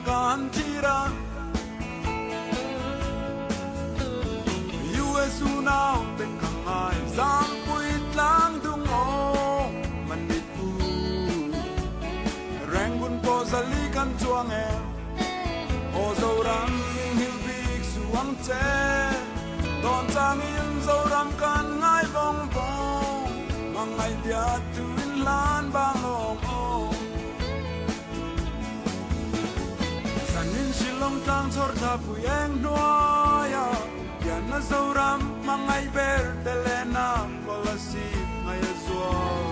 Kan thira US unau te ka ngai Zampui tlang dung aw Manipur Rangoon pawh zali kan chuang e Aw Zoram hil bik suang che Tawn changin Zoram kan ngai vawng vawng Hmangaih biak tu in hlan bang lawng aw Zanin Shillong tlang chhawr thla pui eng hnuaia Pianna Zoram hmangaih ber te leh na Kolasib ngai a zual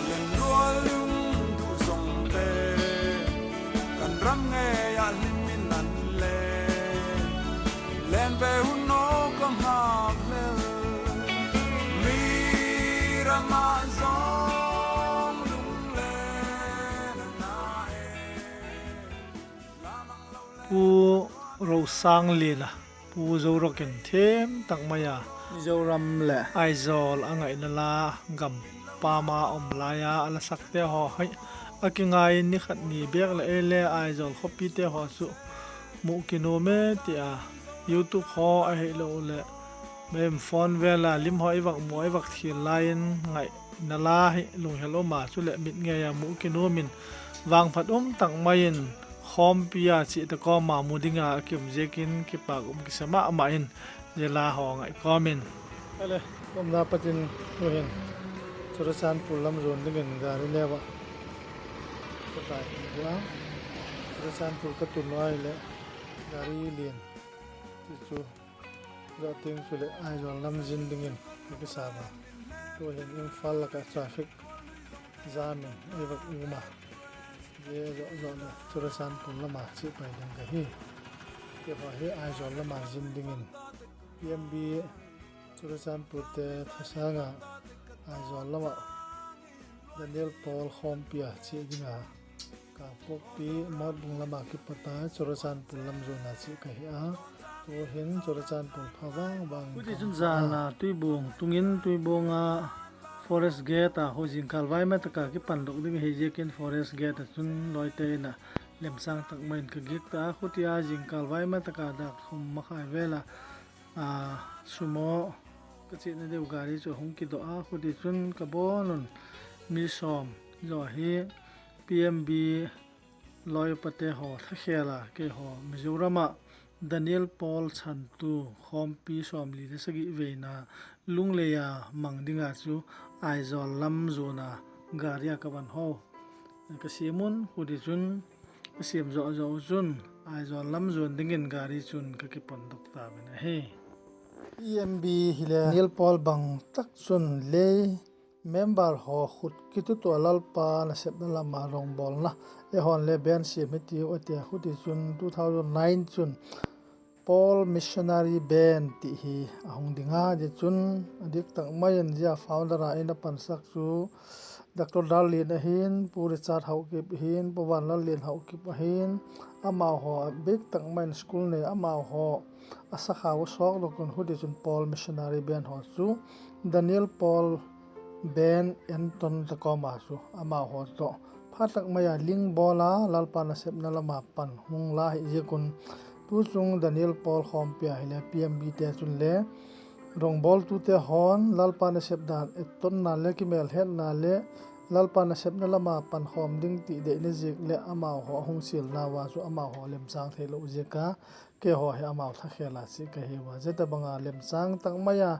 Len rual lung duh zawng te Kan ram ngei ah hlim in an len Len ve hun aw ka nghak hlel Mi ram ah zawng lunglen a na e Lamang lo len Pu Rosanglina Pu Zorawkin them tak mai a. Mizoram leh. Aizawl a ngaihna la gam pama awm laia a la sak te haw haih a ki ngaiin ni khat ni bek leh ei le Aizawl khawpi te haw chu hmuh ki nuam e tia YouTube haw a heih loh leh mem phone vela lim haw i vak muah i vak thil laiin ngaihna la hi lunghelh awma chu leh mit ngeia hmuh ki nuamin vang phat awm tak maiin Khawmpia chih ta kawma mudinga a kim ziakin ki pak um ki sa mah mahin zela haw ngaih kawmin. Ele awmna patin hnuhin Churachandpur lam zawn dingin gari neuah ka tai thei bawk a, Churachandpur ka turnuai leh gari lian te chu zawh ting chu leh Aizawl lam zin dingin ka ki sa va, tuahin Imphal lakah traffic Zamin ei vak um a, je zawh zawh leh Churachandpur lama chih pai ding ka hi. Tihawh hi Aizawl lama zin dingin PMB Churachandpur te thasanga Aizawl lama Daniel Paul Khawmpia chih dinga Kangpokpi Mawtbung lama Kipata Churachandpur lam zawnah chih ka hi a, tuhin Churachandpur pha vang vangin ka Kuti chun hmu a. zana tuibung tungin tuibunga Forest Gate a ho zing kal vai mai taka ki pan dawk ding hei ziakin Forest Gate a chun lawi te in a lemsang tak maiin ka gik ta a, khutia zing kal vai mai taka dak thum makhai vela a sumo ka chihna deuh gari chu a hung ki dawh a, khuti chun ka bawnun mi sawm zawh hi PMB Lawyer pate haw thlakhela ke haw Mizoramah Daniel Paul chhantu Khawmpi sawmli nasa gih veina Lungleia mang dingah chu Aizawl lam zuna garia ka van haw ka siamun hudi chun ka siam zawh zawh chun Aizawl lam zun dingin gari chun ka ki pawn dawk ta min a hei. PMB hi le Daniel Paul bang tak chun lei Member haw khut ki tu tuah Lalpa na sepna lamah rawngbawlna e hawn le ben siam hi tiu a tia khuti chun 2009 chun Paul Missionary Band tih hi a hung ding a, ti chun a dik tak mai an zia founder ah in a pansak chu Doctor Darlin a hin, Pu Richard Haukip hin, Pu Vanlallian Haukip a hin, amah haw a bik tak mai in school nei amah haw a sakhau a sawk lawkin khuti chun Paul Missionary Band haw chu Daniel Paul Ben Anton Tacoma chu amah haw tawh phat tak mai a, ling ball a Lalpa na sepna lama pan hung la hei ziakun tu chung Daniel Paul Khawmpia hi le PMB te chun le rawngbawltu te hawn Lalpa na sep dan et tawn na le kimel het na le Lalpa na sepna lama pan khawm ding tih deihna zik le amah haw a hung sil na wa chu amah haw lemchang theih loh zik a. Ke haw hi amah thla khel a chih ka hi wa zeta banga lemchang tak mai a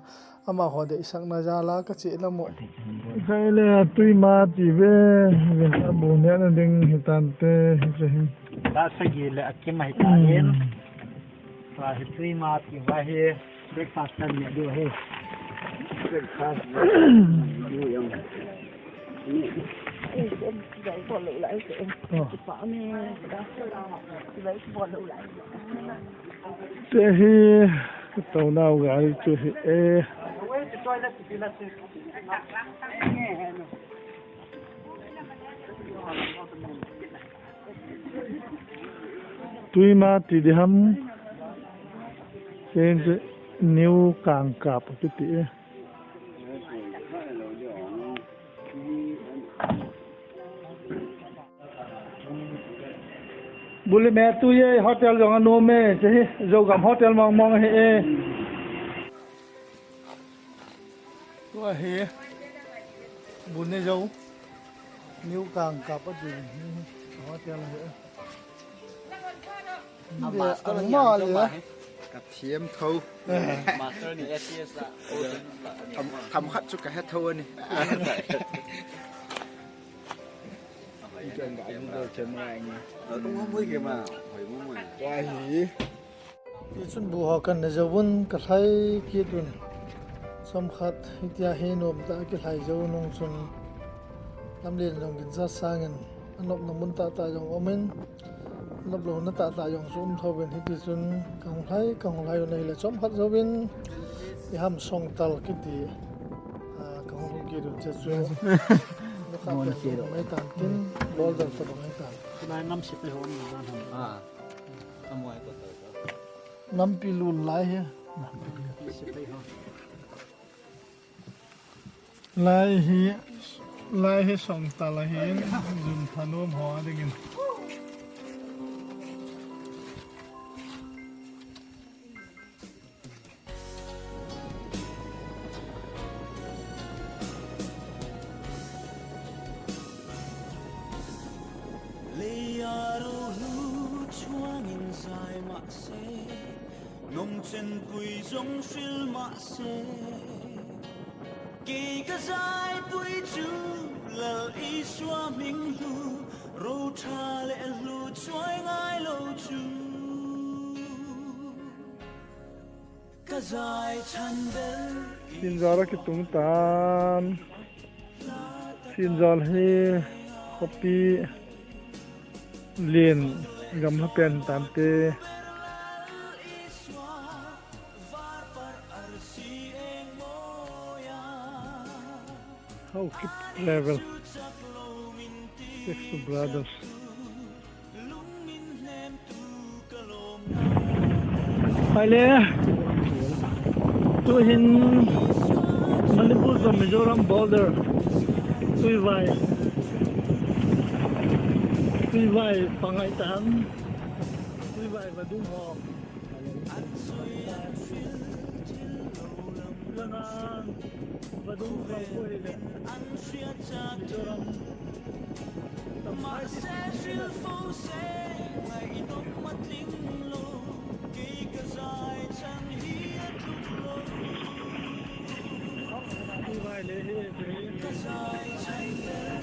amah haw deih sak na zal a ka chih la maw. Kai le a tui ma ti ve vin a bu nen a ding hi tan te hi chu hi. Ta sagi le a kim a hi ta in ta hi tui ma ti va hi breakfast tan ne du hi breakfast du yang Te hi ka to nau gari chu hi e. Tui ma ti di ham chen chu new kang kap chu ti e. Buli me tu ye hotel jong anu me che hi zogam hotel mong mong hi e tu a hi bun ne zo new kang kap a ti hotel hi ang ma le ka thiam tho master ni SCS la tham khat chu ka he tho ani nó cũng không vui kìa mà hỏi mua mà qua hi ti chun bu ho kan na zawun ka thlai ki tun som khat hitia he nom ta ki thlai zo nung chun lam len jong kin sa sangin anop na mun ta ta jong omen anop lo na ta ta jong sum tho ben hi ti chun kang hlai nei le chom khat zo bin i ham song tal ki ti a kang hu ki ru che chu na kha pe mai tan tin bol dal to mai tan Lai năm xịt cái hồn mà hầm à âm ngoài của tớ nam pi lun lai hi xịt cái hồn lai hi lai hi song tal hin zum thanom ho adingin nong chen pui zong hril ma se kỳ ka zai pui chu lal i xóa minh lu ro tha le lu chuai ngai lo chu ka zai chan ber sin zara ki tung tan sin zal hi copy lien gam ha pen tan te how keep level six brothers phải lẽ tôi hin Manipur to Mizoram border tôi vai pangai tan tôi vai và đúng họ và đúng họ quê le Mizoram ma se hril fo se ngai inom matling lo kỳ ka zai chan hi a tluk lo tôi vai le he ka zai chan ber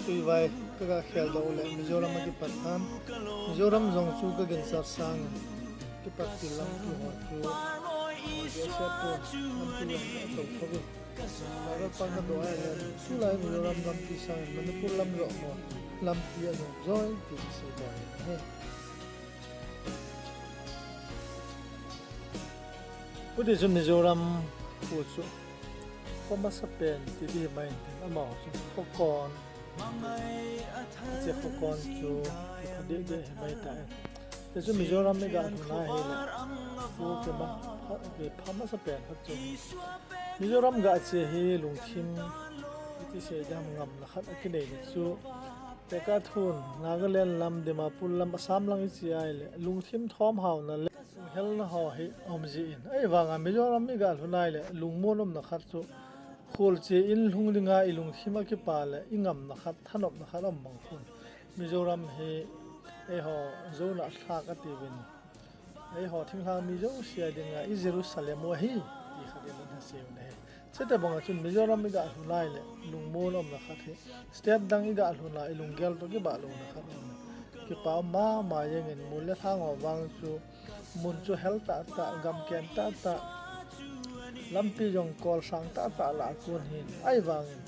tui vai ka ka khel do le Mizoram ki pathan Mizoram jong chu ka gen sar sang ki pat ti lam tu ho chu ge se pu lam tu lam to tho bi ra pa ka do ai le chu lai Mizoram lam ti sang Manipur lam ro mo lam ti ano join ti se ba he Pu ti chu Mizoram pu chu ko ma sa pen ti di mai tin amao chu kho kon che kho kon chu pha de de mai ta te chu Mizoram me ga na he le pu ke ma ke pha ma sa pen kha chu Mizoram ga che hi lungthim ti se jam ngam la khat ki nei chu te ka thun Nagaland lam Dimapur lam Assam lang chi ai le lungthim thom hau na le hel na ho hi om ji in ai wanga Mizoram mi ga thunai le lungmonom na khat chu khol che in hlung linga ilung thima ki pa le ingam na khat thanop na khat om bang khun Mizoram he e ho zo na tha ka ti bin ei ho thing hlang Mizo sia dinga i Jerusalem wa hi ti khade man ha seu ne chete banga chun Mizoram mi ga hlunai le lungmon om na khat he step dang i ga hluna ilung gel to ki ba lo na khat om ki pa ma ma yeng in mul le thang ho wang chu mun chu hel ta ta gam ken ta ta lampi jong kol sang ta ta la kun hin ai wangin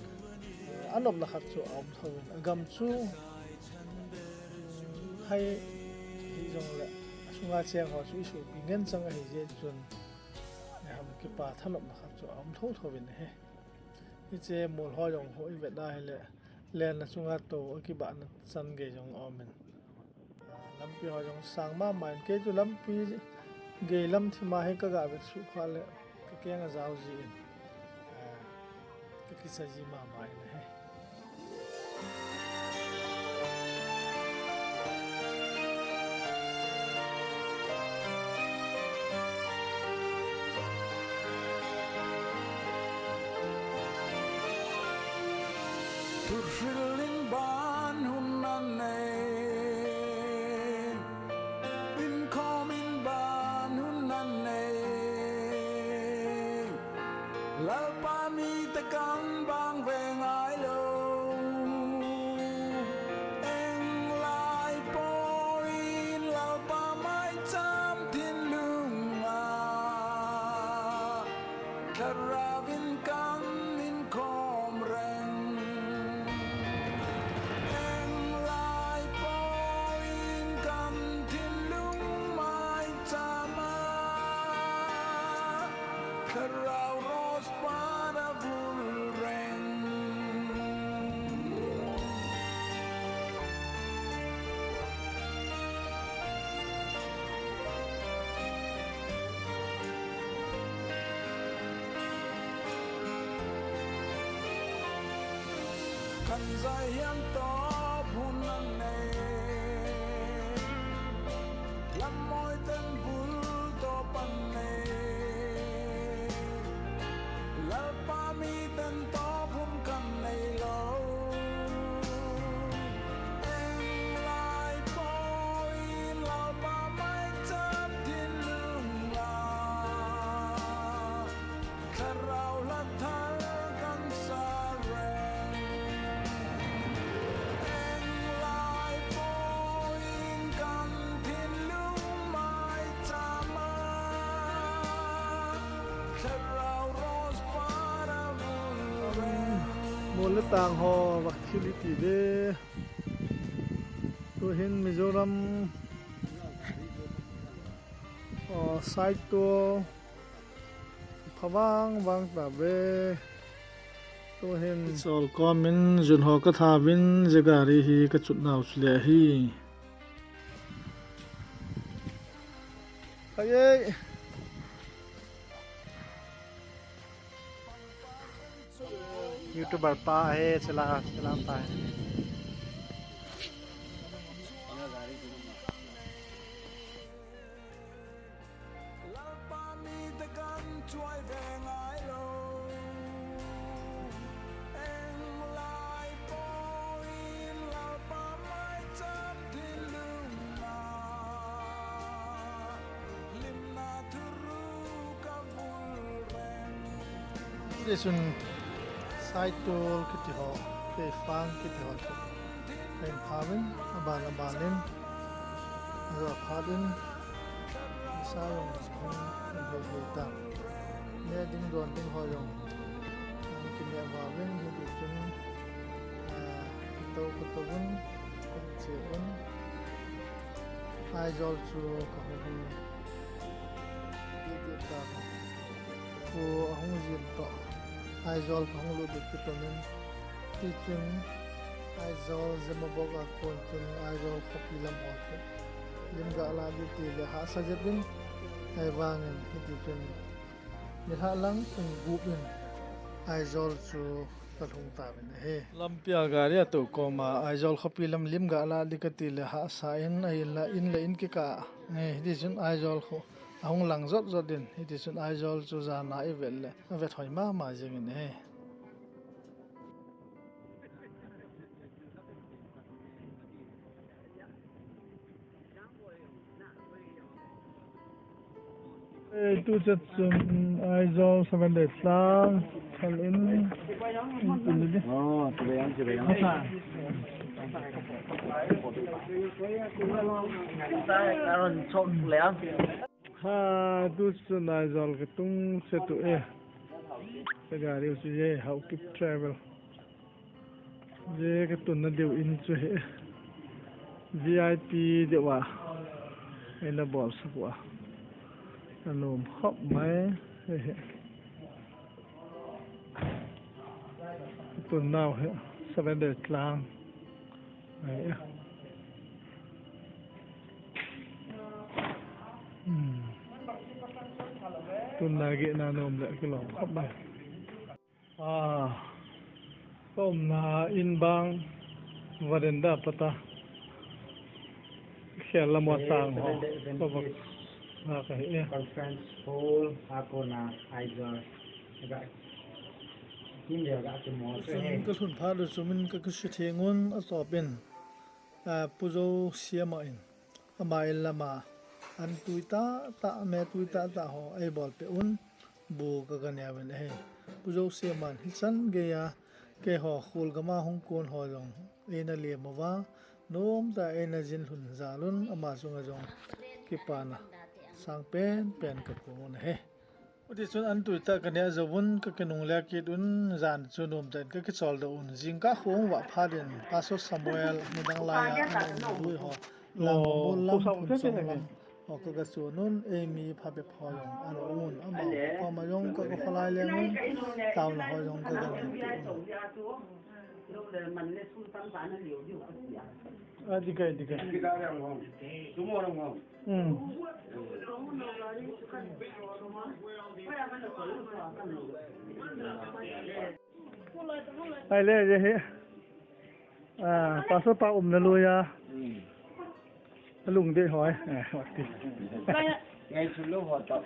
anop la khat chu om thawin agam chu hai hi jong le sunga cheng ho chu isu pingen chang a hi je chun ne ham ki pa thalop la khat chu om tho thawin he Hi che mul ho yong ho i vet a hi le len na chunga to ki ba na chan ge yong omen lampi ho yong sang ma ma ke chu lampi ge lam thi ma he ka ga vet su kha le ka ke nga zau ji in ka ki sa ji ma ma in he. Thrilling ban hun nan nei in komin ban hun nan nei lalpa mi te kan bang ve ngai lo eng lai poin lalpa mai cham thiên lung a Karavin kan in kom reng eng lai poin kan thiên lung mai chama Karau ros para vul reng. Kan zai hian top hun an nei lam moi ten vul top an nei lalpa mi ten top hun kan nei lo eng lai poin lalpa mai cham thiên lung la Karau la thal kan sa reng eng lai poin kan thiên lung mai chama Karau ros para vul reng. Mol le tang ho wak thili ti ve tu hin Mizoram o side to phawang wang ta ve tu hin sol komin jun ho ka tha win jegari hi ka chut nau chle hi ai. YouTuber pa he chala chala pa है. Lalpa mi te kan chuai ve ngai lo eng lai poin lalpa mai cham thiên lung na lim na thuru ka vul reng. Sun side tool ki ti ho ke fang ki ti ho thu pen phawin aban abanin ro phawin sa yong hong he he ta ne ding don ding ho yong ang ki ne wa win hi ti chun a to ko to bun ko che bun ai jol chu ka ho hu ti ti ta ko hong jin to ai jol ka hong lu dik ki to min ti chun ai jol zemabok a kon chun ai jol khopi lam ho chu lim ga la di ti le ha sa je bin ai wangin hi ti chun mi tha lang tung gu in ai jol chu ka thung ta bin he lampia gari to ko ma ai jol khopi lam lim ga la di ka ti le ha sa in ai la in le in ki ka he ti chun ai jol kho ahung lang zot zot din hi ti chun ai jol chu za na i vel le a vet hoi ma ma jing in he. Tu chat chun ai jol 7 day tlang thal in in ni. Oh, chibayang chibayang. Karon chok le. Ha tu chun ai jol ke tung se tu e ka gari u chu ye how to travel je ka tun na deu in chu he VIP dewa ena bol sakwa anom khop mai he he. Tun nau hi 7 day tlang ai tun na ge na nom le ki lom khop mai a kom na in bang varenda pata khel la mo sang ho ko ba na ka hi Conference hall ako na Aizawl ga kim le ga ki mo chun ka thun pha lu chumin ka ku shi thengun a topin a puzo siama in ama in lama an tuita ta me tuita ta ho ai bol pe un bu ka ka nya ben he puzo siaman hi chan ge ya ke ho khul gama hung kon ho jong ena le mawa nom ta ena jin hun zalun ama chunga jong ki pa na sang pen pen ka pu na he uti chun an tuita ka nya zawun ka kenung la ki dun zan chu nom tan ka ki chol do un jing ka khong wa pha den paso Samuel mudang la ya an hui ho la mo lam phun song lam o ka ka chu nun e mi pha pe pho yong an un ama ko ma yong ka ko kholai le ngun taw na ho yong ka ka ni a di kai di kai ai le je he à pa so pa um na lu ya lung de hoi à hoặc ti ngay su lo ho ta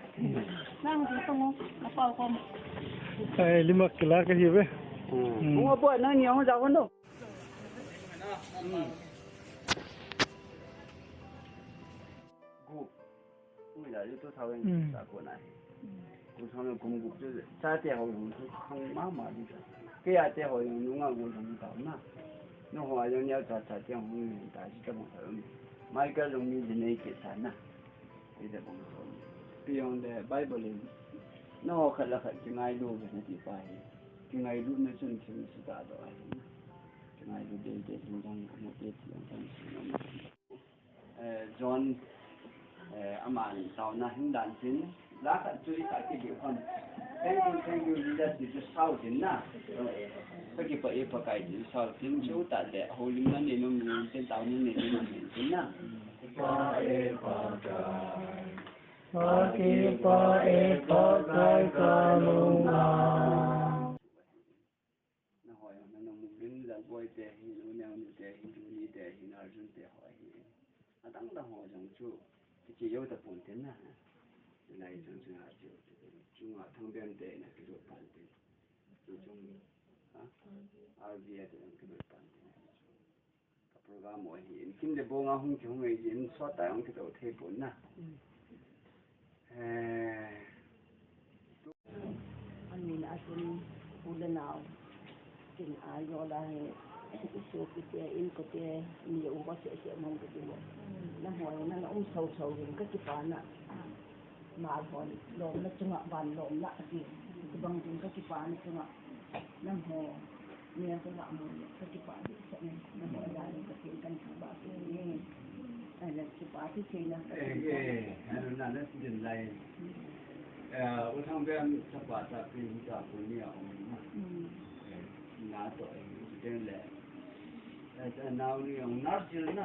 ai lima kila ka hi be 我不能你我咋问到？구 우리 나 또 사wen 사过来古上的公谷就是在电话用是很妈妈的，给伢电话用用啊我用到嘛，那话用要在在电话用但是这么买个容易人类给啥呢？给这帮说，比方的 Bible 里，那我看了看就爱路的那地方，就爱路那种情是大的哎，就爱路的这种种我这种种是那么，John aman tao na hindan sin la ka chui ka ki bi on thank you Jesus ji sao tin na ka ki pa e pa kai ji sao tin chu ta le ho lim na ne no mi tin tao ni ne no mi tin na pa e pa kai pa ki pa e pa kai ka lu na na ho ya na no mu lim la boy te hi no ne ni te hi ju ni te hi na jun te ho hi a dang da ho jong chu 只有的本田呐，来一种是啊就中啊汤边的那个就板的，就中啊 RV 的那个板的，program 我hi，今日帮我空中的人刷大用去做贴本呐，哎。 Amin asun ulanao tin ayo la isu kite in kote mi u ko se se mong ko mo na ho na na um sau sau rin ka ki pa na ma hon lom na chunga ban lom na ti ki bang tin ka ki pa na chunga na ho ni ka ga mo ka ki pa di sa ni na ho la ni ka tin kan chu ba ti ni ai la ki pa ti che na 哎哎，那那是人来，我上边他把他跟家不鸟嘛，拿走这边来，那你用哪儿去呢？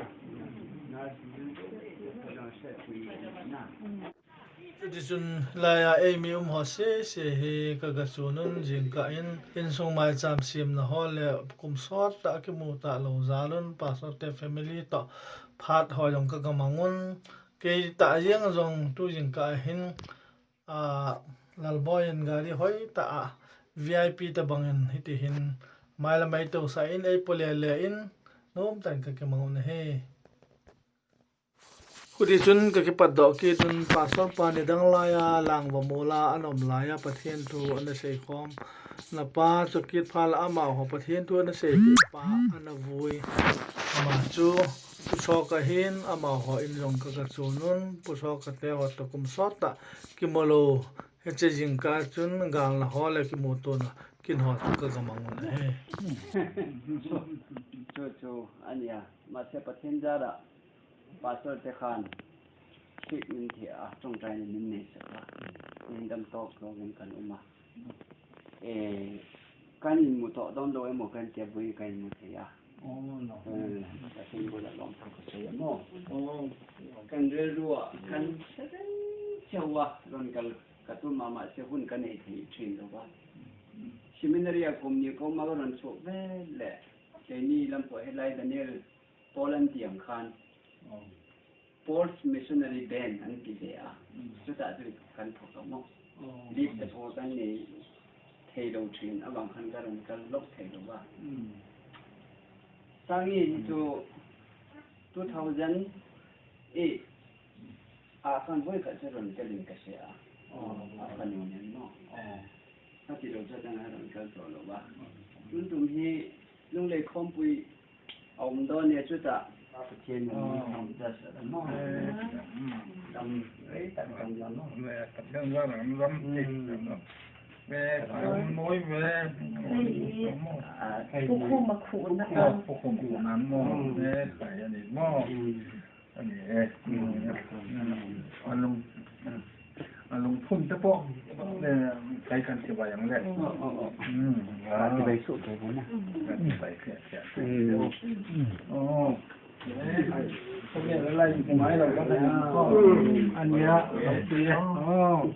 哪儿去？这张晒回那。 ti chun la ya e mi um ho se se he ka ga chunun jing ka in in song mai cham sim na ho le kum sot ta ki mu ta lo zalun pa so te family to phat ho jong ka ga mangun ke ta yeng jong tu jing ka hin a lal boy in gari hoi ta a VIP ta bangin hi ti hin mai la mai to sa in ei pole le in nom tan ka ke mangun he Kuti chun ka ki pat do ki chun pastor pa ni dang la ya lang wa mola anom la ya pathian thu an sei khom na pa chokit phal ama ho pathian thu an sei pa an vui ama chu pu so ka hin ama ho in jong ka ka chunun pu so ka te ho to kum sot ta ki molo he che jing ka chun gal na ho le ki mu to na kin ho chu ka ga mangun he 就就อันเนี้ยมาเสปะเทนจาระปาสเตคานสิมินเทียจงใจนินเนสละนินดำตอกลงกันอุมาเอ Kan inhmu tawh dawn lo emaw kan tia vawi ka inhmu thei a. Pathian bulah lawm thu ka sawi a maw? Kan rilruah kan hre reng cheu a, rawn kal ka tum a mahse hun ka nei thei thin lo va. Seminary a kum ni ko ma ka rawn chhuah vel leh keini lam pawh helai Daniel Paul an tih ang khan Paul's Missionary Band an ti ve a, chutah chu kan thawk ang maw? Leave te pawh kan nei thei lo thin avang khan ka rawn kal lawk thei lo va. Sangi hi chu 2008 ah khan vawi khat chu rawn kalin ka hria a, a fanu nen maw? A ti lo chuan a rawn kal tawh lo va. Tun tum hi Lunglei Khawmpui a awm dawn nia chutah Pathian in min awm ta sa maw dam rei tak dam la maw Pathian zar ang ram ve ram mawi ve Pukhum a khuh na ka Pukhum khuh nan maw ve kai ani maw ani e alung A lungphun te pawh kai kan ti bai ang le. Ka ti bai suh ke na. Ka ti bai khiah khiah. Oh. Khawvel a lai ngai lo kan ania. Oh.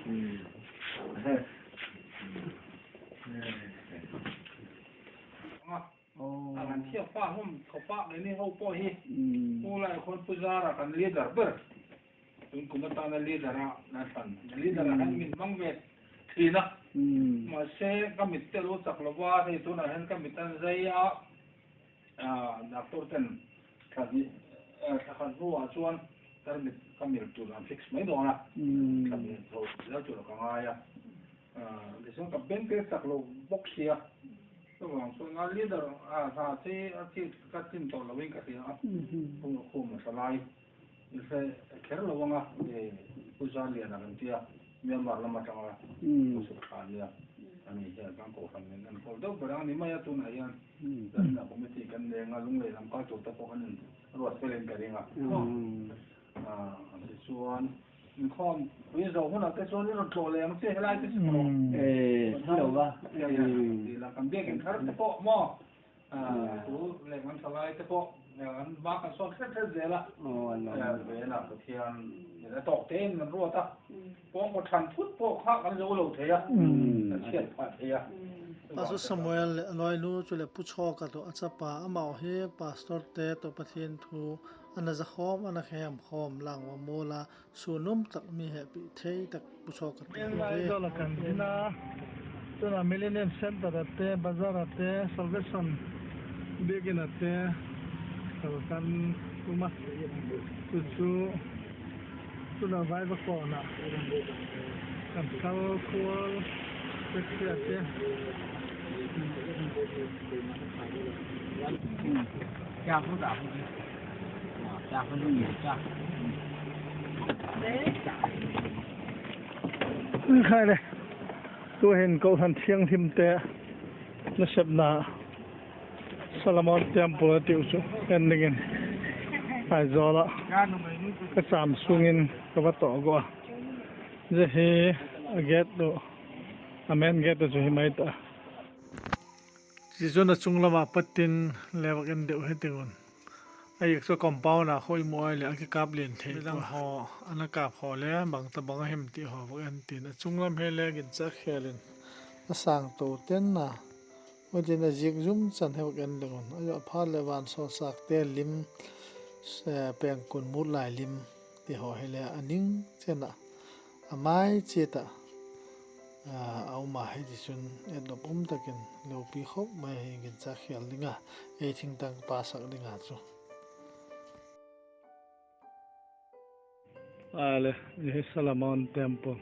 An thiam pa hlawm khawpa keini ho pawh hi Pu Laikhawn Pu Zara kan leader ber tun kum atana leader a an hran leader ah hian min hmang ve thin a mahse ka mit te lo chak lova hei tunah hian ka mit an zai a doctor ten thla hnih thla khat hnuah chuan ka mit ka mil tur an fix mai dawn a thla hnih chho zel tur ka ngai a. Tichuan ka beng te chak lo bawk sia, chuvang chuan a leader a hna che a chi ka chin tawh loin ka hria a, Pu Khum a hra lai i hre kher lo anga Pu Zaliana kan tia Myanmar lam atanga Pu Sukthla ania ani hian kan kohhran min enkawl deuh ber ang ni mai a tunah hian kan committee kan leng a Lunglei lam kal tur te pawh kan in ruat felin ka ring a tichuan Inkhawm pui zo hunah te chuan i rawn tlawh leh ang che helai te chu tawh. Hello va. Kan biakin thar te pawh maw tu leh kan thalai te pawh an hma kan sawn hret hret zel a. Vela Pathian a tawk tein kan ruat a. Pawngkaw than phut pawh kha kan zo lo thei a. Kan chhiat phah thei a. Pastor Samuel leh Aloy nu chu leh Pu Chhawka tawh a chapa amah hi Pastor te tawh Pathian thu Ana zahawm ana khem khawm lang wa mawl a sunum tak mi heh pih thei tak pu chhawk ka ti hle. Aizawl a kan zin a, tunah Millennium Centre ah te, Bazar ah te, Salvation Biakin ah te kal kan tum a, chu chu tunah Vaivakawn ah kan kal kual taxi ah te. Khai le tu hin Kohhran Thianghlim te na sepna Solomon Temple a tiu chu en dingin Aizawl ah ka cham chungin ka va tawh guah a ze hi a gate duh a main gate chu hi mai ta. Tichuan a chung lamah patin levak en deuh he tingun a ik chu compound ah khawi muai leh a ki kap lian thei midang haw an a kap haw le bang ta bang a hem tih haw vak en tin a chung lam he lek in chak hialin a sang to ten a utin a zik zum chan he vak en lengun a zawh phar leh van saw sak te lim peng kun mut lai lim tih haw he le a ning chen ah a mai chet ah. A awm a, heti chuan en awp awm takin lo pi khawp mai a hei engin chak hial ding a, ei thing tang pa sak ding a chu. Ale, i hi Solomon Temple,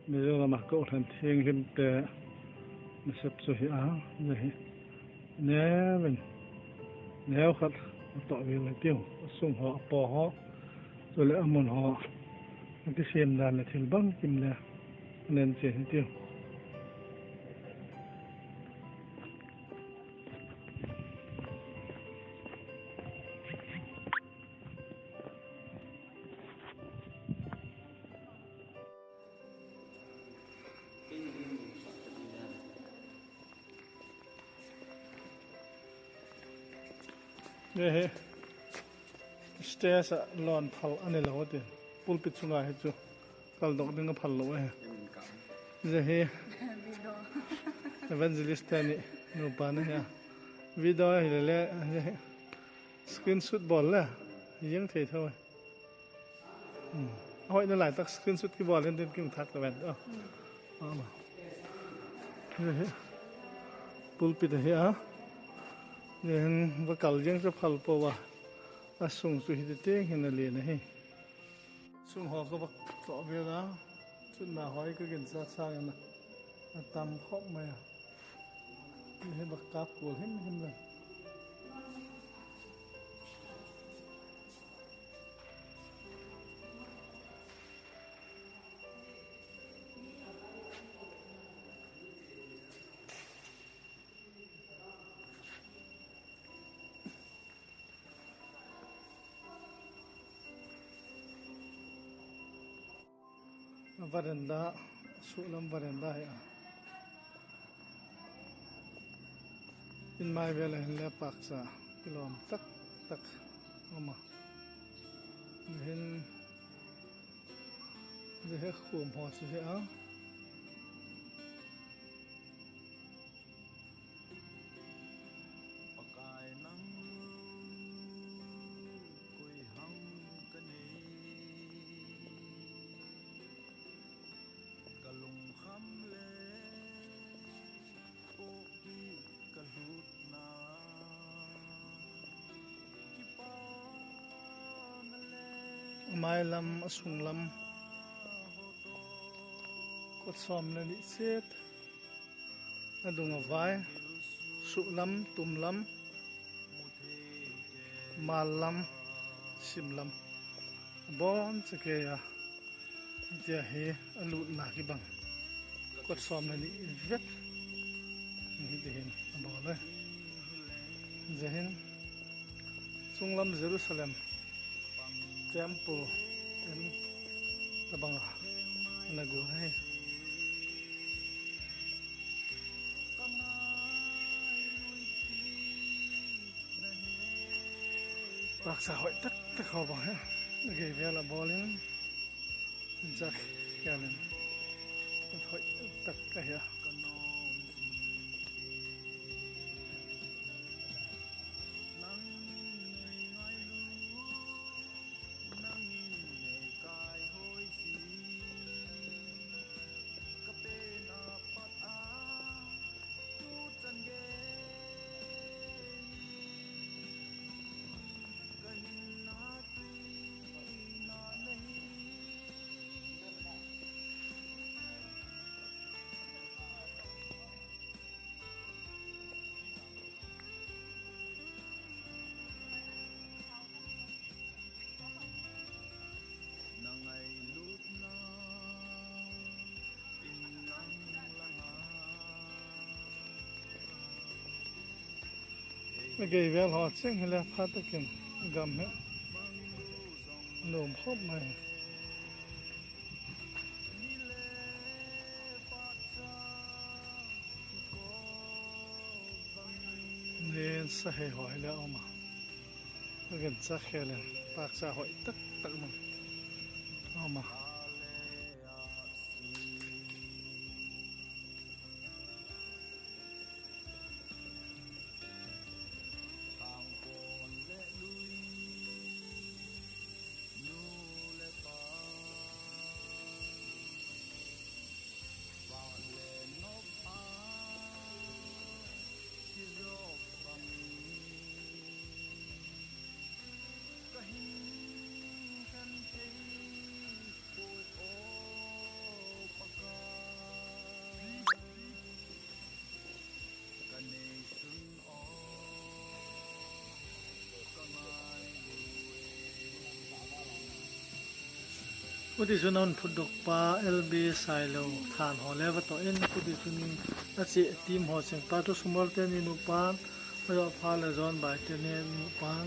Mizoram ah Kohhran Thianghlim te nasep chu hi a, ni hi neu in neu khat a tawh ve mai tiu, a sung haw a paw haw chu leh a hmun haw. A ti siam dan leh thil bang kim le a nen chian hi tiu. He stairs a lawn phal ani lo ati pulpit chungah hi chu kal dawk ding a phal lo e je hi evangelist te ani nupa na hi a video hi le le screenshot ball le yeng thei tho e a hawih na lai tak screenshot ki ball hin tin kim thak ta vet a je hi pulpit hi a je hin va kal jeng chu phal po wa a sung chu hi te teng hin a le na hi sung ho ka vak to ve la chu na hoi ka gen sa sa na a tam khop mai a he bak kap kul him him la varanda sulam varanda hai in mai vel hin le pak cha kilom tak tak ama hin je he khum ho chi he a mai lam asung lam kot som le ni chet adunga vai su lam tum lam mal lam sim lam bon chake ya tia he alu na ki bang kot som le ni vet ni te hin bo le zehin chunglam Jerusalem temple in tabanga nagu hai bak sa hoi tak tak ho ba ha ge vela bowling jak kalen hoi tak ka ya Gầy vel họ chênh hay là phát takin gam he nôm khop mai nên sa he hỏi là ông mà gần chắc khe lên bạc sa hỏi tất tất mà ông mà Kuti chunon phuduk pa LB silo than ho lewa to in kuti chun achi team ho ching pa to sumol te ni nu pan yo pha le zon bai te ne nu pan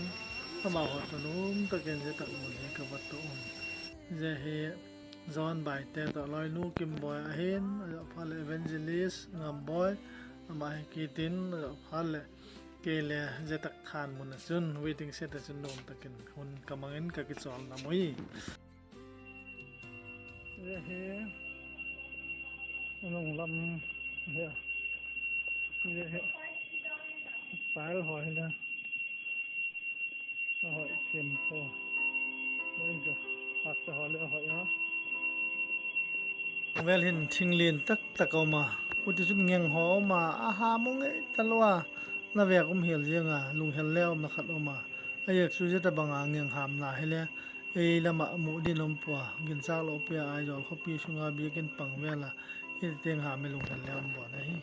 ama ho to num ta ken je tak mun he ka wat to um je he zon bai te to loi nu kim boy a hin yo pha le evangelist ngam boy ama he ki tin yo pha le Ke le je tak than mun chun waiting set chun nom takin hun kamangin ka ki chol na moi ye he nong lam he ye he pal hoi na hoi sim po moi jo pak ta hoi le hoi ha vel hin thinglin tak takoma uti chun ngeng ho ma a ha mong e talwa na ve kum hel jenga lung hel leo na khat oma ayek su je ta banga ngeng ham na hele e lama mu din om pwa gin cha lo pe ai jol khopi sunga bi kin pang vela hi teng ha me lung hel leo bo na hi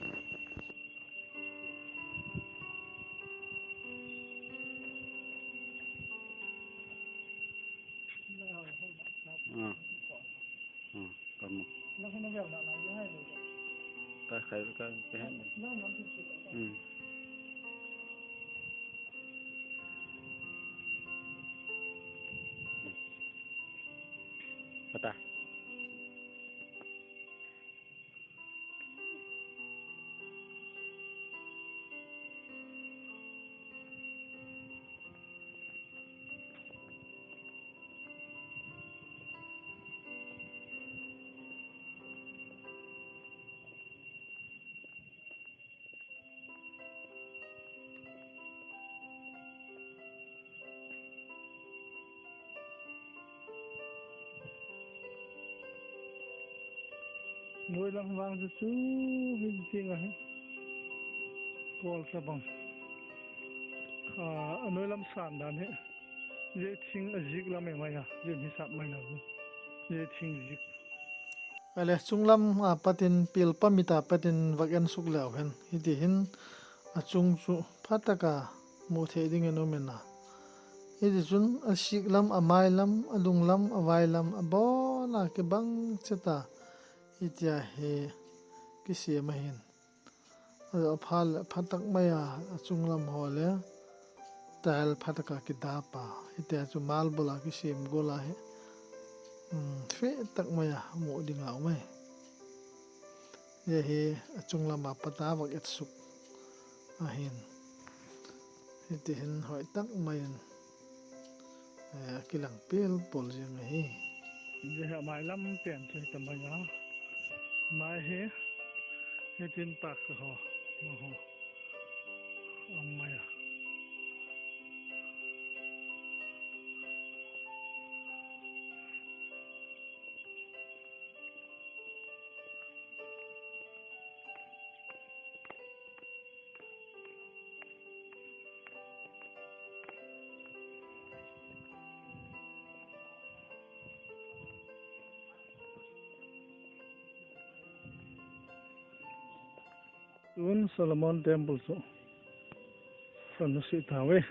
Cái cái cái cái hết ừ ta nuôi lăng vang cho chú hình tiếng ấy call sa bang à nuôi lâm sản đàn hết dễ thing ở zik lam em mày à dễ hi sap mày nào dễ thing zik ale chunglam a patin pil pamita patin vaken suk leo hen hi ti hin a chung chu phataka mu the ding eno mena hi ti chun a sik lam a mai lam a lung lam a vai lam a bo na ke bang cheta itia he ki se ma hin a phal phatak maya chunglam hole tal phataka ki da pa itia chu mal bola ki sem gola he fe tak maya mo dinga mai ye he chunglam a pata wak et suk a hin iti hin hoi tak main kilang pel pol jeng hi je ha mai lam pen che tam ba ya mai he he tin pak ho ma ho am mai Tun Solomon Temple so Sanusi Tawe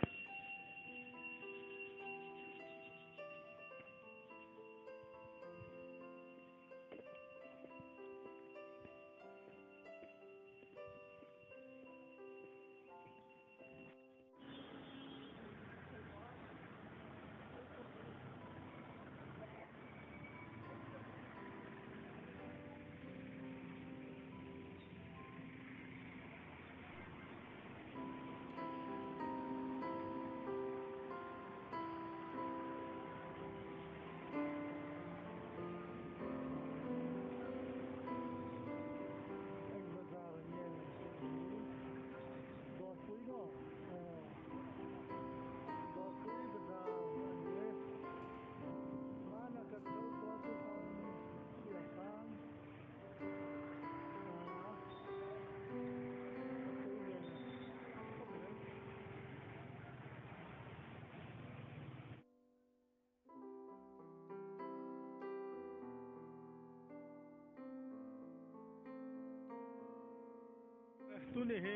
tuni he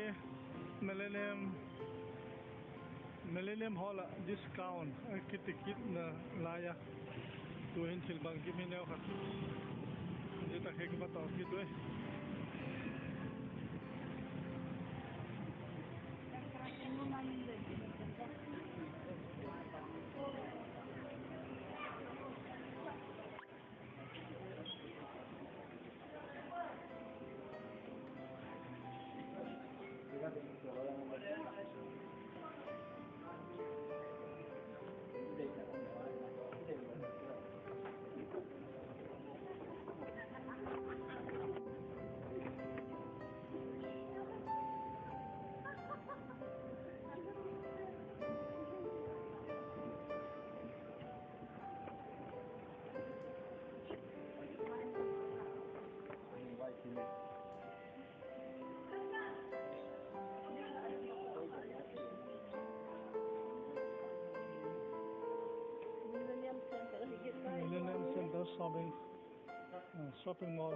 Millennium Hall discount ki ticket na laya tu hin thil bang ki mi neu khat je ta he ki ba to ki tu Shopping shopping mall.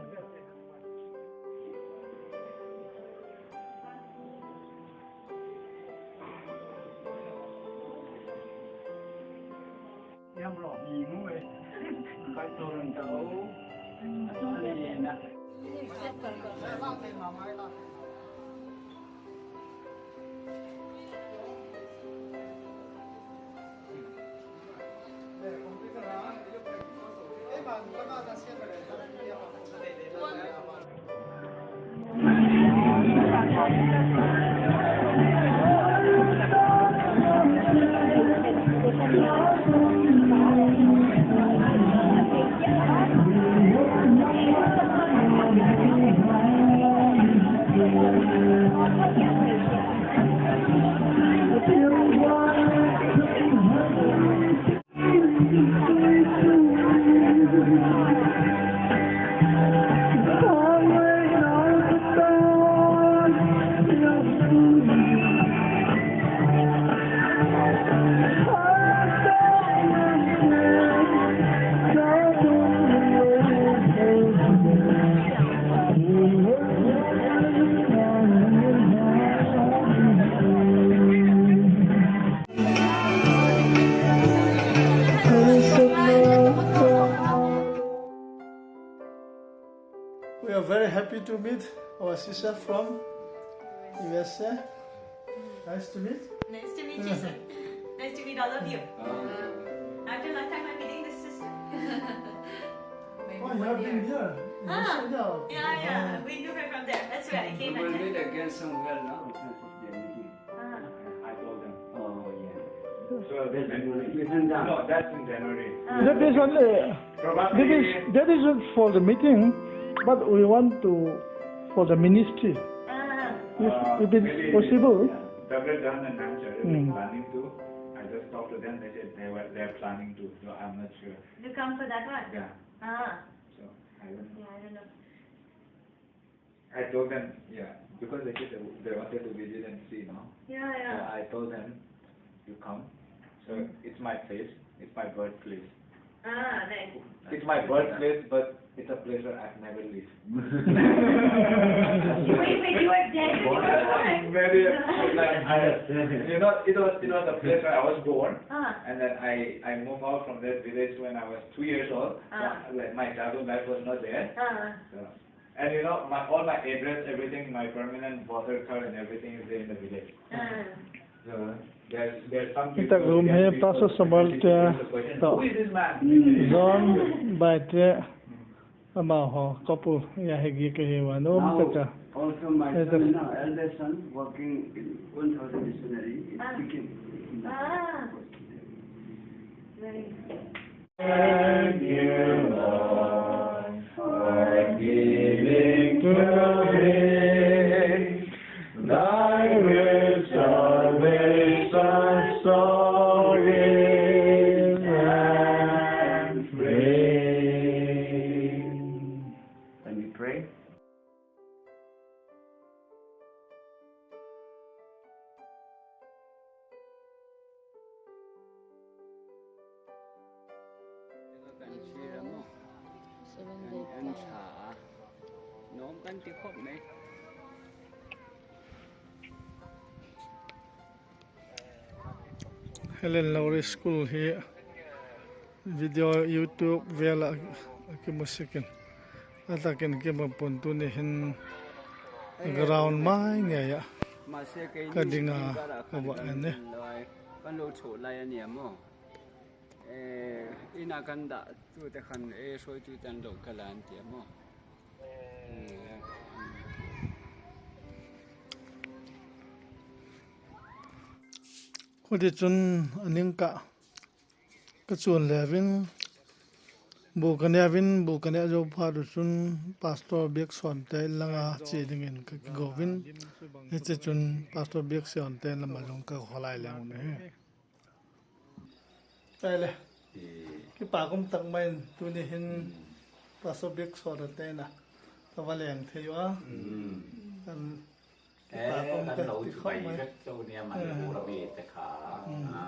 We are very happy to meet our sister from USA. Nice to meet. Nice to meet you, sir. Nice to meet all of you. After a long time, I'm meeting this sister. Oh, you have been here. In Ah, Australia. Yeah, yeah. We knew her from there. That's where I came We will at. meet again somewhere, no? Ah. I told them. Oh, yeah. So Listen down. No, that's in January. That is only Probably. that is for the meeting, but we want to for the ministry. Ah. If it's maybe possible. Double down and Nanchar is Mm. planning to. I just talked to them. They said they're planning to. So I'm not sure. You come for that one? Yeah. Ah. So I don't know. Yeah, I don't know. I told them, yeah, because they said they wanted to visit and see, no. Yeah, So yeah. I told them, you come. So it's my place. It's my birthplace. Ah, nice. It's my birthplace, but it's a place where I've never lived. Wait, wait, you were dead when you were born? Maybe like I, you know, it was a place where I was born, Ah. and then I moved out from that village when I was 2 years old. Ah. So, like my childhood life was not there. Ah. So, and you know, my all my address, everything, my permanent voter card and everything is there in the village. Ah. So there's some Kita people room there, here, people Pastor Samuel people te- the question, to- Who is this man? John by te ama ho couple ya hegi ke he wa no Now, taka. also my Yes, son, sir. now, elder son, working in 1,000 missionary in Ah. Sikkim. Ah. Very good. Thank you, Lord, for giving to me thy great salvation, so rich and free. Can we pray? Helen Lowry School hi video YouTube vela ki musikin atakin ki pun tu ni hin ground mai nge ya ka dinga ka wa ane kan lo chho lai ania mo ina kan da tu te khan e soi tu tan lo kala an tia mo khudi chun aning ka ka chun levin bu kanya vin bu kanya jo pha du chun pastor bek son te langa chi dingin ka govin ni che chun pastor bek son te lama jong ka kholai lang ne tai le ki pa kum tak mai tu ni hin pastor bek son te na ta wa leng the yo kan เอ๊ะกันเราไปเจ้าเนี่ยมันบูระเบิดแต่ขาอ่า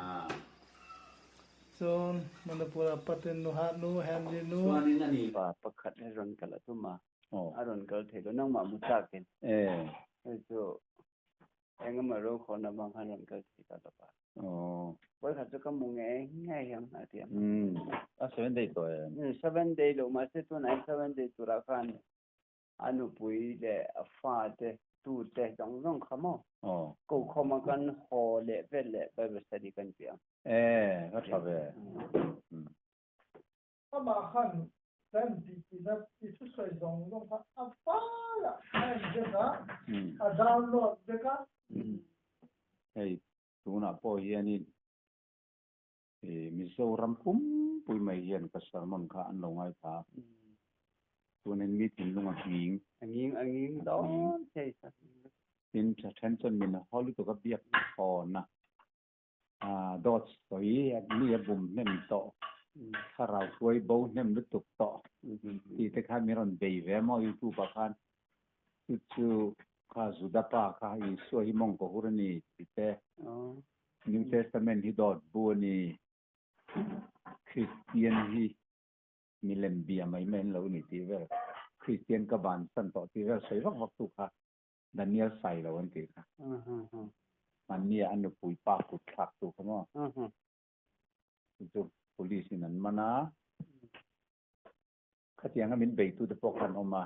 Chuan Manipur-a Patin nu ha nu Henry nu. Chuanin ani pa pakhat hi rawn kal a tum a, a rawn kal thei lo nangmah mu chakin. Hei chu engemaw ro khawhna vang khan rawn kal thei ta lo va. Vawikhat chu ka mu ngei ngei hian a ti a. A 7 day tawh em? 7 day lo mahse tunah 7 day turah khan a nupui leh a fate tute zawng zawng kha maw ko khawm a kan haw leh vel leh Bible study kan ti ang. E, ka tha ve. Amah khan kan tih tihna i thusawi zawng zawng kha a faiah a en vek a, a download vek a. Hei tunah pawh hianin Mizoram pumpui mai hian ka sermon kha an lo ngaithla a, chuanin mi thinlung a nghing. A nghing a nghing dawn thei sa. Tin, tha then chuan min haw lutuk a biak thawn a, dawt sawi mi a bum hnem tawh, thlarau hruai bo hnem lutuk tawh tih te khan min rawn bei ve maw YouTube ah khan chu chu kha Juda pa kha Isua hi mawng ka hur a ni tih te. New Testament hi dawt bu a ni. Kristian hi milem bia mai mai an lo ni tih vel. Kristian ka bansan tawh tih vel sawi vak vak tu kha Daniel Sailo an tih kha. Hmannia a nupui pa kut thlak tu kha maw? Chu chu police in an man a. Khatianga min beitu te pawh kha an awm a.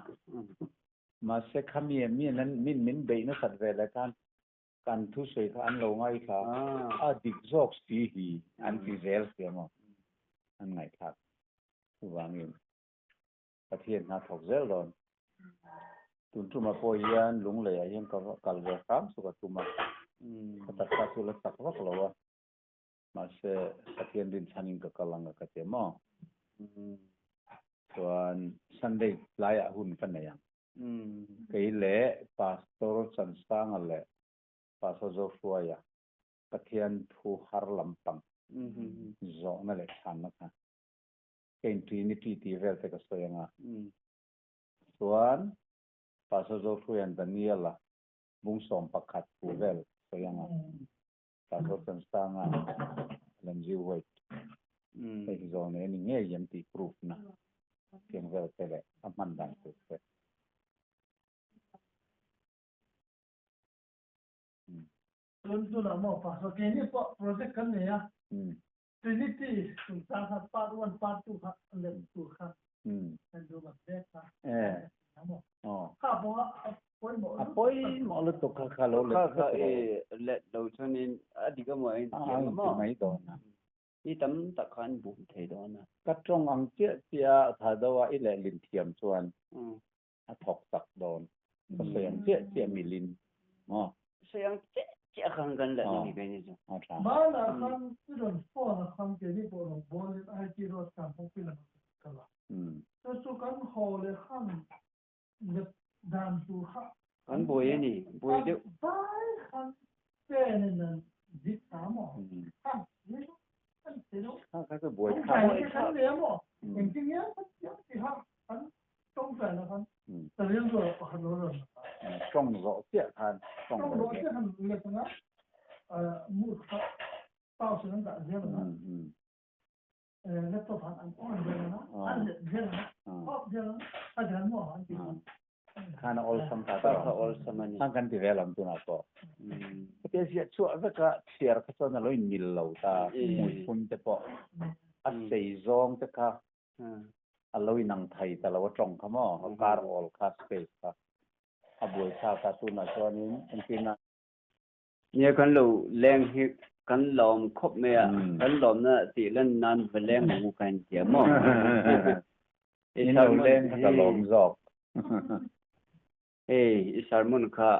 Mahse khami min min beih nasat ve leh khan Kan thusawi kha an lo ngaithla a, dik zawk si hi an ti zel sia maw? An ngaihthlak chuvangin Pathian hna thawk zel dawn. Tun tuma pawh hian Lungleiah hian ka kal ve hram chu ka tum a, ka taksa chu la chak vak lo a, mahse Pathian rinchhanin ka kal ang a ka ti a maw? Chuan Sunday tlaiah hun ka nei ang. Kei leh Pastor Chansanga leh Pastor Zohruaia Pathian thu har lampang zawhna leh chhanna kha ka in Trinity tih vel te ka sawi anga. Chuan Pastor Zohruaia'n Daniel-a bung 11 thu vel sawi anga. Pastor Chansanga Ellen G. White hei hi zawh nei a ni ngei em tih proof na tiang vel te leh a hman dan tur te. Tun tunah maw Pastor keini pawh project kan nei a, Trinity chungchang kha part one part two kha lem tur kha kan duh mak vek kha. Kha pawh a pawimawh A pawimawh lutuk kha kha lo let Kha kha i let lo chuanin a dik emaw a intiang emaw mai dawn a. Mi tam tak kha an bum thei dawn a. Ka tawng ang chiah chiah a tha deuh a i lehlin thiam chuan a thawk tak dawn. Ka sawi ang chiah chiah milin maw? Sawi ang chiah chiah khan kan let ni ve ni chu. A tha. Hmanah khan i rawn phone a khan keini pawh rawn bawlin IT road kan pawh lamah kan kal a. Chu chu kan haw leh khan let dan tur kha Kan buai a ni, buai deuh. Vai khan pen in an dik ta maw? Khan an ti lo. Kha kha chu buai thlak. Tawngtai kan nei a maw? Engtin nge kan siam tih kha kan tawngtai na khan ka rilru ah pakhat lo rawn lang a. Tawng zawh chiah khan tawng zawh chiah khan let anga mood kha pause in an dah zel anga laptop han an on zel anga an let zel anga off zel anga a dan maw an ti khan. Khan a awlsam ta ta kha awlsam a ni. Khan kan ti ve lam tunah pawh. Heti a ziah chhuah veka chhiar kha chuan a lo in mil lo ta hmuiphun te pawh a sei zawng te kha a lo inang thei ta lo a tawng kha maw a kar awl kha space kha a buai thlak a tunah chuanin engtin a Nia kan lo leng hi kan lawm khawp mai a kan lawmna tih lan nan va leng ang u kan tia maw In lo leng kha ka lawm zawk. Hei i sermon kha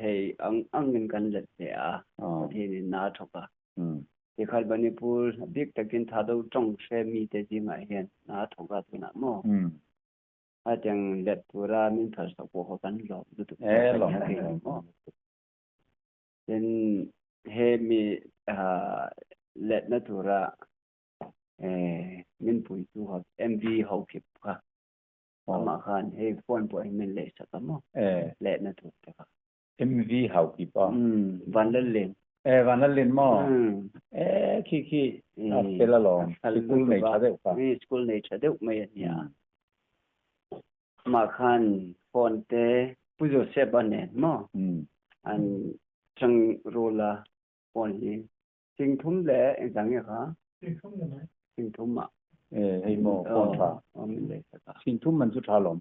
hei ang angin kan let ve a Pathian in na thawk a Tikhal Manipur a bik takin Thado tawng hre mite zingah hian na thawk a tunah maw hetiang let tura min phalsak pawh kha kan lawm lutuk maw Tin he mi letna tura min puitu kha MV Haukhip kha Amah khan hei phone pawh hi min lei sak a maw? Lehna tur te kha. MV Haukipa. Vanlallen. E vanlalin mo e khi khi a fel alawm sikul nei tha deuh kha. School nei tha deuh mai ania. Mah khan phone te Pu Joseph a nen maw an chang rul a phone hi singthum leh engzah nge kha? Singthum ah. E hei maw phone tha. Singthum man chu tha lawm.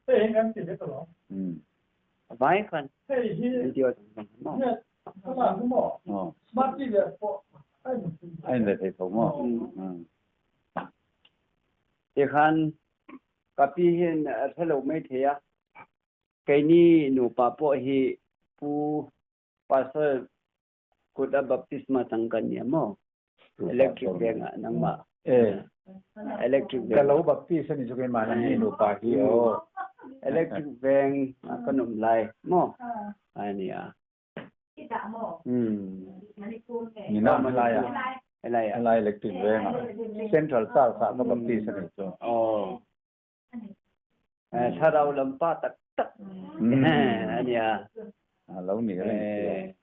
Hei hi kan ti vek alawm. Vai khan video maw. Smart TV ah pawh a in a in ve thei tho maw. Tikhan ka pi hian a hre lo mai thei a, keini nupa pawh hi Pu Pastor kut a baptisma chang kan nia maw? Electric veng ah nangmah electric veng ka lo baptist ani chu keimah nangni nupa hi aw. Electric veng ah kan awm lai maw? Ania. Nina helai ah helai electric veng ah Central Church ah ka baptist ani chu. Aw. Thlarau lam pa tak tak ania. Lo ni reng.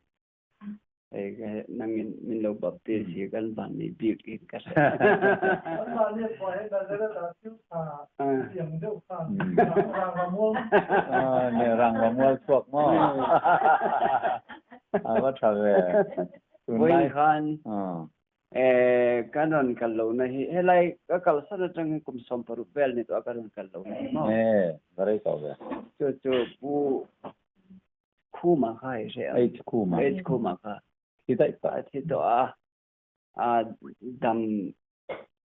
Hei nangin min lo baptist hi kan van ni bik in ka hria. Kan mahni pawh hi Nazareth ah thil tha tiang deuh khan rangva mual. Ne rangva mual chhuak maw? A va tha ve. Vawiin khan kan rawn kal lohna hi helai ka kalsan atang hi kum 16 vel ni tawh a ka rawn kal lohna hi maw? Va rei tawh ve. Chu chu Pu Khuma kha i hre ang. H Khuma. H Khuma kha. Thi daih tawh. A thi tawh a. A dam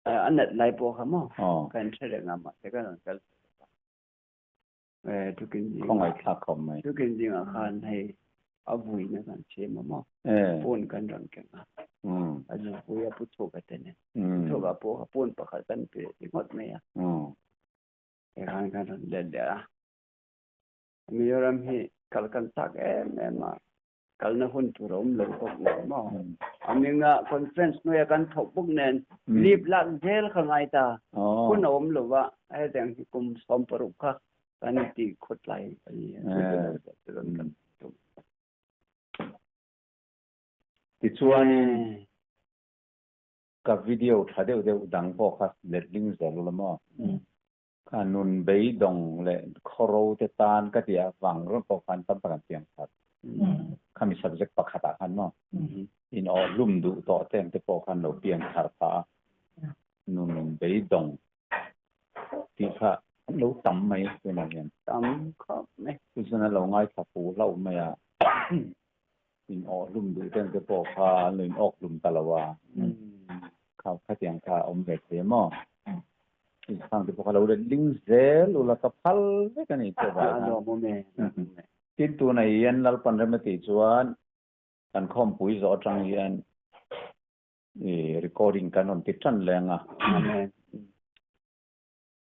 a nat lai pawh kha maw? Kan hre reng a mahse kan rawn kal tawh. Tukin zingah. Khawngaih thlak khawp mai. Tukin zingah khan hei a vuina kan siam a maw? Phone kan rawn keng a. A zupui a pu chhuak a te nen. Pu chhuak a pawh kha phone pakhat kan pe ringawt mai a. Hei khan kan rawn let leh a. Mizoram hi kal kan chak em em a, kalna hun tur a awm lo bawk nen maw? A minga conference hnuaia kan thawk bawk nen leave lak zel kha ngai ta, hun a awm lo va, hetiang hi kum 16 kha kan ti khawtlai a ni a, chuti lo kan tum. Tichuanin ka video tha deuh deuh dang pawh kha letling zel ula maw? Kha nun beidawng leh khawro te tan ka ti avang rawng pawh khan tam tak an piang khat. Khami subject pakhat ah khan maw in awh hlum duh tawh te ang te pawh khan lo piang thar phah a. Nun beidawng tih kha an lo tam mai tunah hian. Tam khawp mai. Chu chuan an lo ngaithla fu hlauh mai a. In awh hlum duh te ang te pawh kha an lo in awk hlum ta lo a. Kha khatiang kha a awm ve thei a maw? Inkhang te pawh kha lo let ling zel ula ka phal vek a ni tih avang khan. Tin tunah hian Lalpan rem a tih chuan kan khawmpui zawh atang hian i recording kan rawn ti tan leng a.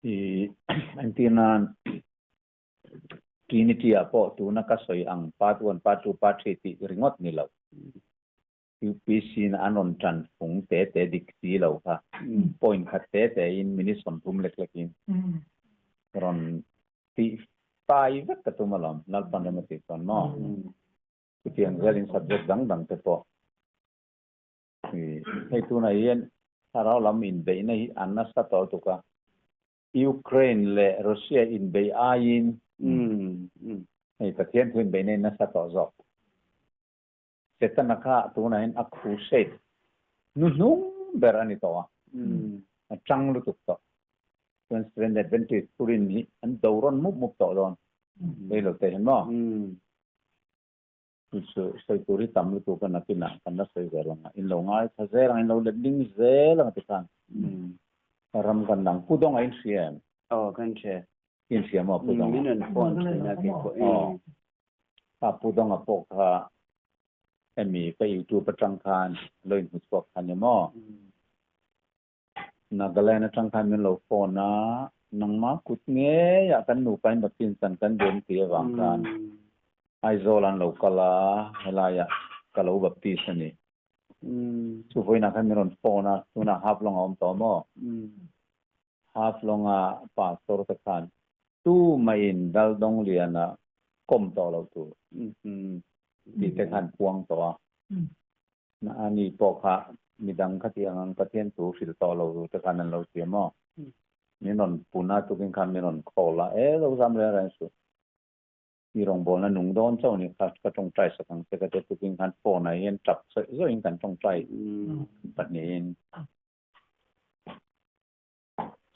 I entir nan Trinity ah pawh tuna ka sawi ang part one, part two, part three tih ringawt ni lo. UPC na an rawn tan fung te te dik si lo kha point khat te te in minute 30 lek lek in rawn tih fai vek ka tum alawm Lalpan rem a tih chuan maw chutiang zelin subject dang dang te pawh hei tunah hian thlarau lam inbeihna hi an nasa tawh lutuk a Ukraine leh Russia inbeih aiin hei Pathian thu inbeihna hi nasa tawh zawk. Setana kha tunah hian a crusade hnuhnung ber a ni tawh a, a tang lutuk tawh. Chuan Seventh Adventist thurin hi an do rawn mup mup tawh dawn rei lo te hian maw? Chu chu sawi tur hi tam lutuk a nakinah kan la sawi zel ang a, in lo ngaithla zel ang, in lo let ling zel ang tikhan ram kan dang. Pu Dawng a in hria em? Aw kan hria. In hria maw Pu Dawng a? Min rawn phone thin a kei pawh. Aw. Kha Pu Dawnga pawh kha hemi ka YouTube atang khan lo inhmu chhuak kha ni maw? Nagaland atang khan min lo phone a, nangmah kut ngeiah kan nupa in vaccine chan kan duam tih avang khan Aizawl an lo kal a, helaiah ka lo baptist a ni. Chu vawiinah khan min rawn phone a, tunah Haflong a awm tawh maw? Haflonga pastor te khan tumah in Daldongliana kawm tawh lo tur. Ti te khan puang tawh a. Na ani pawh kha midang kha ti ang ang Pathian thu hrilh tawh lo tur te khan an lo ti a maw? Min rawn pun a tukin khan min rawn call a, e lo zam reng reng suh. I rawngbawlna nung dawn chauh ni kha ka tawngtai sak ang che ka ti a, tukin khan phone ah hian tap zawih zawih in kan tawngtai pahnihin.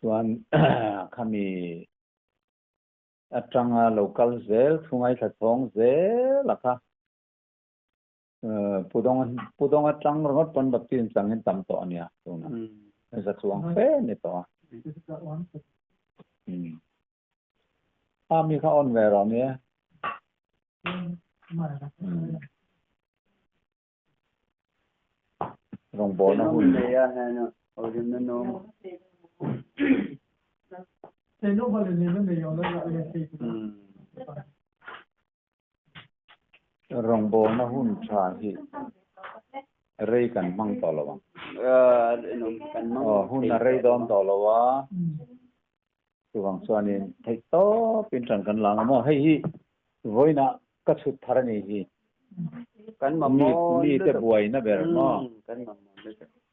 Chuan khami atanga lo kal zel thungai thla chhawng zel a kha pudawng pudawng atang ringawt pawn baptism changin tam tawh ania tuna za chuang fe ni tawh a a mi kha on ve rawh nia rawngbawlna hun Rawngbawlna hun tha hi rei kan hmang tawh lo ang. Aw hun a rei dawn tawh lo a, chuvang chuanin theih tawpin ṭan kan la ang maw? Hei hi vawiinah ka chhut thar a nih hi. Kan mamawh Mi te buaina ber maw?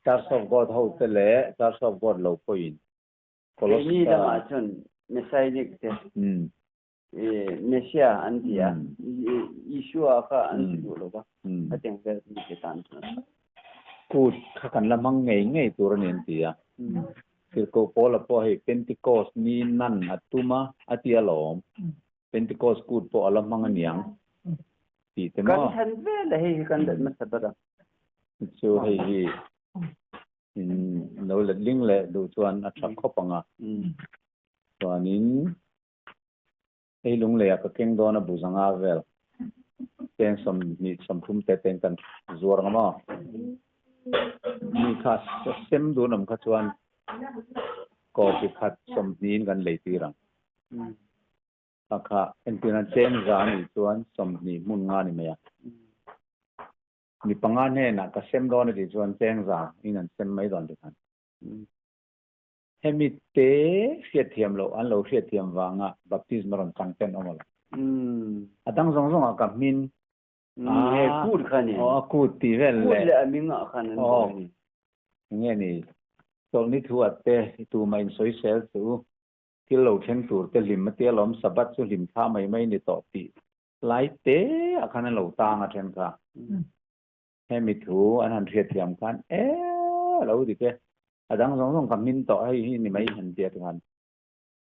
Church of God ho te leh Church of God lo pawhin Keini lamah chuan Messianic te Messiah an ti a, Isua kha an ti duh lo va, hetiang vel mi te tan chuan. Kut kha kan la hmang ngei ngei tur a ni an ti a. Tirhkoh Paula pawh hei Pentecost ni nan a tum a, a ti alawm. Pentecost kut pawh a la hmang a niang tih te maw? Kan thlen vel a hei hi kan let hmasa ber a. Chu hei hi in lo let ling leh duh chuan a tha khawp ang a. Chuanin hei lungleiah ka keng dawn a bu zanga vel cheng sawmhnih sawmthum te ten kan zuar ang maw? Mi kha sem dun awm kha chuan copy khat sawmhnihin kan lei tir ang. A kha entirna cheng za a nih chuan sawmhnih hmun nga ni mai a. Mi panga hnenah ka sem dawn a tih chuan cheng za in an sem mai dawn tikhan. Hemi te hriatthiam loh an lo hriatthiam vanga baptism a rawn chang ten awm a lo. A dang zawng zawngah ka hmin He kut kha ni. Aw a kut tih vel leh. Kut leh a ming ah khan an buai ni. Enge ni chawlhni thu at te tumah in sawisel chu thil lo thleng tur te hlim a tia lawm Sabbath chu hlim thla mai mai ni tawh tih lai te ah khan an lo tang a then kha. Hemi thu an han hriatthiam khan e lo dik e a dang zawng zawng ka hmin tawh hei hi ni mai han tia te khan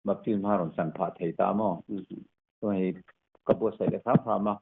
baptism kha rawn chan phah thei ta maw? Chuan hei ka buatsaih leh hram hram a.